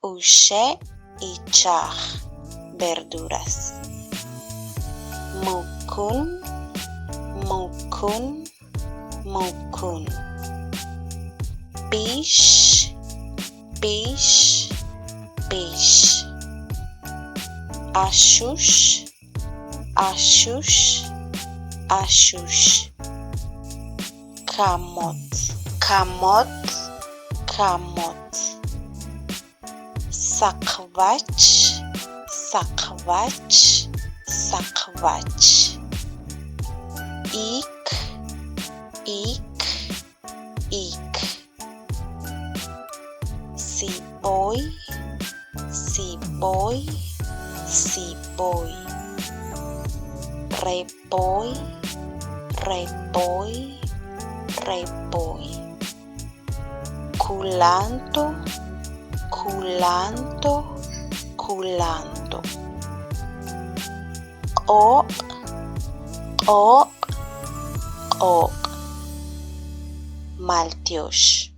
Uxe' ichaj verduras. Mukun, mukun, mukun. Pix, pix, pix. Axux, axux, axux. Kamot, kamot, kamot. Saqwach, saqwach, saqwach. Ik, ik, ik. Siboy, siboy, siboy. Repoy, repoy, repoy. Kulanto, kulanto, kulanto. Q'oq', q'oq', q'oq'. Maltyox.